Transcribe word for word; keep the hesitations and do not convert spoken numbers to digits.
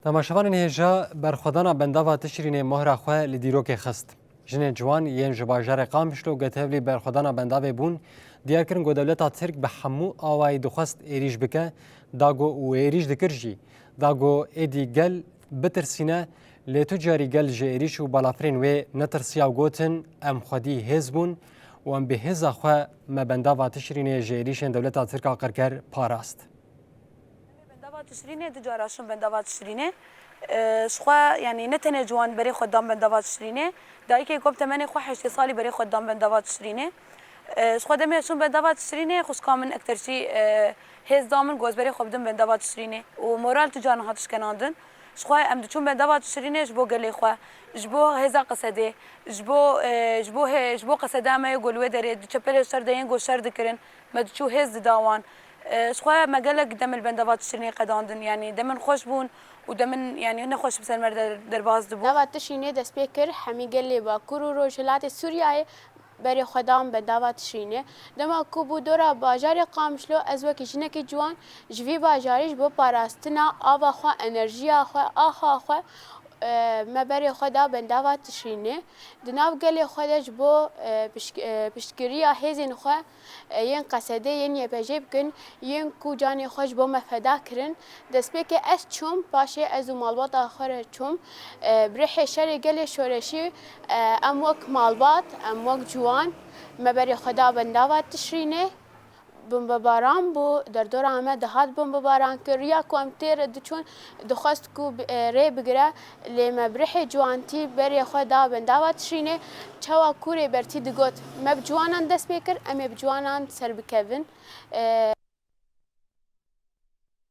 Temaşevanên hêja, berxwedana bendava Tişrînê mohra xwe li dîrokê xist. Jinên ciwan yên ji bajarê Qamişlo ku tevlî berxwedana bendavê bûn, diyar kirin ku dewleta Tirk bi hemû awayî dixwest êrîş bike, da ku û êrîş dikir jî, da ku êdî gel bitirsîne, lê tu carî gel ji êrîş û balafirên wê netirsiya û gotin, em xwedî hêz bûn û em bi hêza xwe me bendava Tişrînê ji êrîşên dewleta Tirk a qirker parast. Bendava Tişrînê du cara şûn bendava Tişrînê. E, ji xwe, yanî ne tenê ciwan berê xwe dan bendava Tişrînê. Dayikê ku bi temenê xwe heştê salî berê xwe dan bendava Tişrînê. E, ji xwe demê şûn bendava Tişrînê, xwişka min ekter jî, e, hêz da min ku ez berê xwe bidim bendava Tişrînê. Û moral tu caran hat şkenandin. Ji xwe em diçûn bendava Tişrînê ji bo gelê xwe, ji bo hêza qesedê, ji bo, e, ji bo hê-, ji bo qeseda me yê ku li wê derê di çepelê şer de yên ku şer dikirin. Me diçû hêz dida wan. E, ji xwe me gelek dem li bendava Tişrînê qedandin. Yanî demên xweş bûn û demên, yanî, nexweş bi ser me der-, derbas dibû. Bendava Tişrînê dest pê kir, hemî gelê Bakur û Rojhilatê Sûriyeyê berê xwe dan bendava Tişrînê. Dema ku bû dora bajarê Qamişlo, ez wekî jinekî ciwan ji vî bajarî ji bo parastina ava xwe, enerjiya xwe, axa xwe, e, me berê xwe da bendava Tişrînê. Di nav gelê xwe de ji bo, e, pişt-, e, piştgiriya hêzên xwe, e, yên qesedê, yên Y P G bikin, yên ku canê xwe ji bo me feda kirin. Destpêkê ez çûm, paşê ez û malbata xwe re çûm. E, bi rihê şerê gelê şoreşî, e, em wek malbat, em wek ciwan, me berê xwe da bendava Tişrînê. Bombebaran bû, derdora me dihat bombebaran kir. Riya ku em tê re diçûn, dixwest ku bi-, e, rê bigire, lê me bi rihê ciwantî berê xwe da bendava Tişrînê. Çawa ku Rêbertî digot, me bi ciwanan dest pê kir, em ê bi ciwanan ser bikevin. E,